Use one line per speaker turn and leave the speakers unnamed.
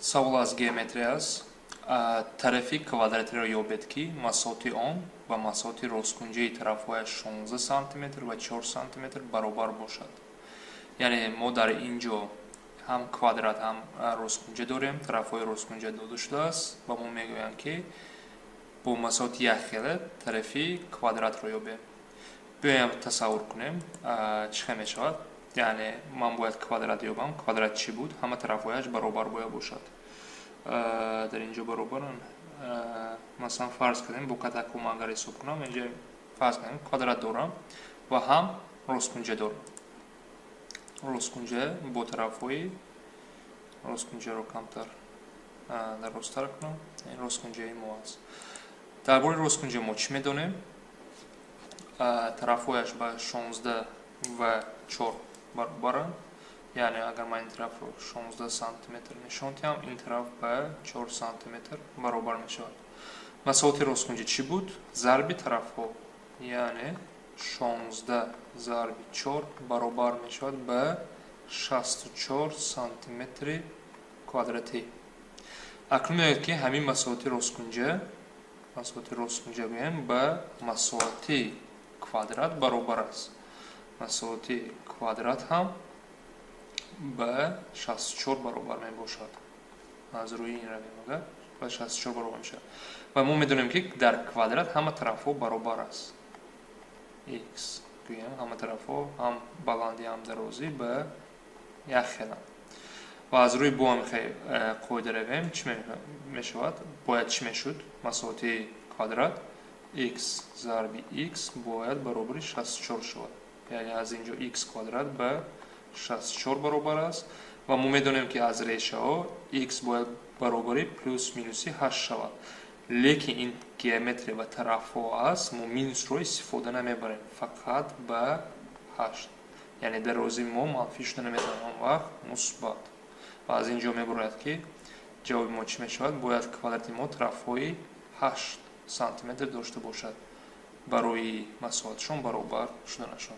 Савол аз геометрия аст. Тарафи квадратиро ёбед, ки масоҳати он ба масоҳати росткунҷаи тарафҳояш 16 сантиметр ва 4 сантиметр баробар бошад. Яъне мо дар ин ҷо ҳам квадрат, ҳам росткунҷа дорем. Тарафҳои росткунҷа дода шудааст ва мо мегӯям, ки бо масоҳати якхела тарафи квадратро ёбем. Биёем, тасаввур кунем, чӣ хел мешавад. Яъне ман бояд квадрат ёбам. Квадрат чӣ буд? Ҳама тарафҳояш баробар бояд бошад. Дар ин ҷо баробаранд. Масалан, фарз кардем, бо катакҳо агар ҳисоб кунам, инҷа фарз кардем, квадрат дорам ва ҳам росткунҷа дорам. Росткунҷа бо тарафҳои росткунҷаро камтар дарозтар кунам. Ин росткунҷаи мо аст. Дар бораи росткунҷа мо чӣ медонем? Тарафҳояш ба 16 ва 4 баробаранд. Яъне агар ман ин тарафро 16 сантиметр нишон диҳам, ин тараф ба 4 сантиметр баробар мешавад. Масоҳати росткунҷа чӣ буд? Зарби тарафҳо, яъне 16 зарби 4 баробар мешавад ба 64 сантиметри квадратӣ. Акнун меояд, ки ҳамин масоҳати росткунҷа, масоҳати росткунҷа гӯем, ба масоҳати квадрат баробар аст. Масоҳати квадрат ҳам ба 64 баробар мебошад. Аз рӯи ин равем, агар ба 64 баробар мешавад ва мо медонем, ки дар квадрат ҳама тарафҳо баробар аст, x гӯем, ҳама тарафҳо, ҳам баландӣ, ҳам дарозӣ ба як хеланд. Ва аз рӯи бо ҳам қоида равем, чӣ мешавад? Бояд чӣ мешуд? Масоҳати квадрат x зарби x бояд баробари 64 шавад. Яъне аз ин ҷо x квадрат ба 64 баробар аст ва мо медонем, ки аз решаҳо x бояд баробари плюс минуси 8 шавад. Лекин ин геометрия ба тарафҳо аст, мо минусро истифода намебарем, фақат ба 8. Яъне дарозии мо манфӣ шуда наметавонад, он вақт мусбат. Ва аз ин ҷо мебарояд, ки ҷавоби мо чӣ мешавад? Бояд квадрати мо тарафҳои 8 сантиметр дошта бошад барои масоҳатшон баробар шуданашон.